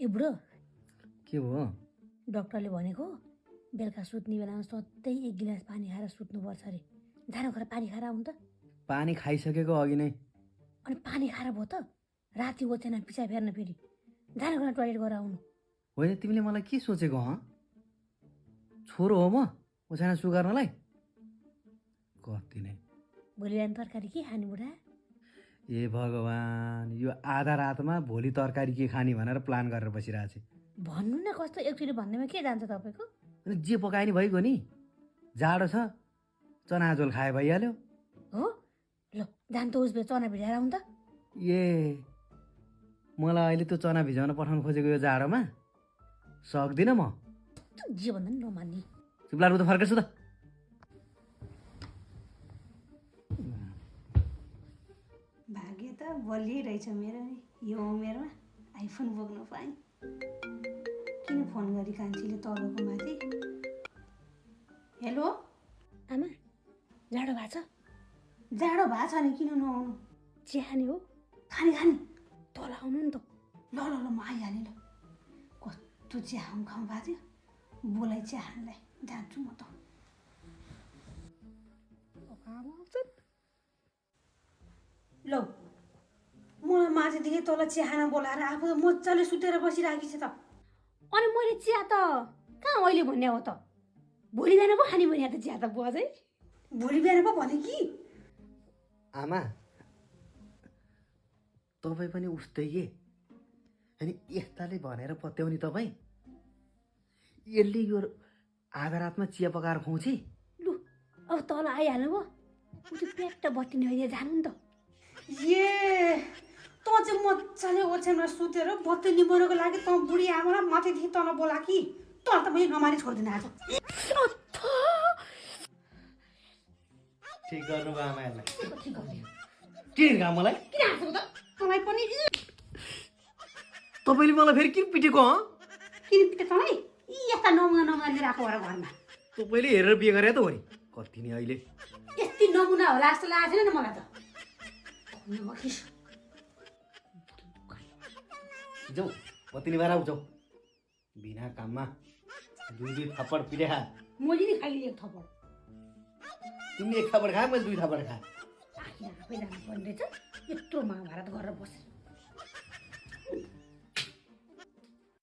ए बुढो के भयो? डक्टरले भनेको बेलुका सुत्ने बेलामा सधैँ 1 गिलास पानी खाएर सुत्नुपर्छ अरे। जानु खर पानी खाएर आउनु त। पानी खाइसकेको अघि नै। अनि पानी खाएर भयो त राति ओछ्यान पिसा फेर्न फेरि जानु खर टोयलेट गएर आउनु। होइन तिमीले मलाई के सोचेको हँ? छोरो हो म ओछ्यान सु गर्नलाई? कति नै। भोलि बिहान तरकारी के खाने बुढा? ए भगवान्, यो आधा रातमा भोलि तरकारी के खाने भनेर प्लान गरेर बसिरहेको छु। भन्नु न कस्तो एकचोटि भन्नेमा के जान्छ तपाईँको? अनि जे पकाए नि भइगयो नि। जाडो छ, चना झोल खाए भइहाल्यो। हो ल जान त उस बे चना भिजाएर आउनु त। ए मलाई अहिले त्यो चना भिजाउन पठाउनु खोजेको यो जाडोमा सक्दिनँ म। जे भन्दा नि नमान्ने। चुप्लाएर त फर्केछु त। भाग्य त बलिरहेछ मेरो नि। यो उमेरमा आइफोन बोक्न पाएँ। किन फोन गरी कान्छीले तलको माथि? हेलो आमा जाडो भएको छ? जाडो भएको छ नि किन नआउनु? चिया खाने हो? खाने खाने तल आउनु नि त। ल ल ल म आइहालेँ ल। कस्तो चिया खाउँ भएको थियो। बोलाइ चिया खानलाई जान्छु म त। ल मलाई माथिदेखि तल चिया खान बोलाएर आफू त मजाले सुतेर बसिरहेकी छ त। अनि मैले चिया त कहाँ अहिले भन्ने हो त? भोलि बिहान पो खाने भने त चिया त बुवा चाहिँ। भोलि बिहान पो भने कि आमा तपाईँ पनि उस्तै के? अनि यस्ताले भनेर पत्याउने तपाईँ? यसले यो आधा रातमा चिया पकाएर खुवाउँछ। लु अब तल आइहाल्नु भयो। उति पेट बत्ती नआइदिए जानु नि त। ए त चाहिँ मजाले ओछ्यानमा सुतेर बत्ती निभाउनको लागि त बुढी आमालाई माथिदेखि तल बोला कि तर त मैले नमानी छोड्दिनँ आज। ठिक गर्नुभयो आमाहरूलाई। ठिक गर्ने। के काम मलाई? किन हाँसेको त? तँलाई पनि तपाईँले मलाई फेरि किन पिटेको हँ? किन पिटे तँलाई? यी यस्ता नमुना लिएर आएको भएर घरमा तपाईँले हेरेर बिहे गरे त हो नि। कति नि अहिले यति नमुना होला जस्तो लागेको छैन नि मलाई त। जाऊ बत्ती निभाएर आऊ जाऊ। बिना काममा दुई थप्पड पिटे खा। मैले नि खाइले एक थप्पड। तिमीले एक थप्पड खा, मैले 2 थप्पड खा। आखिर आफै जानु पर्ने रहेछ। यत्रो महाभारत गरेर बसेर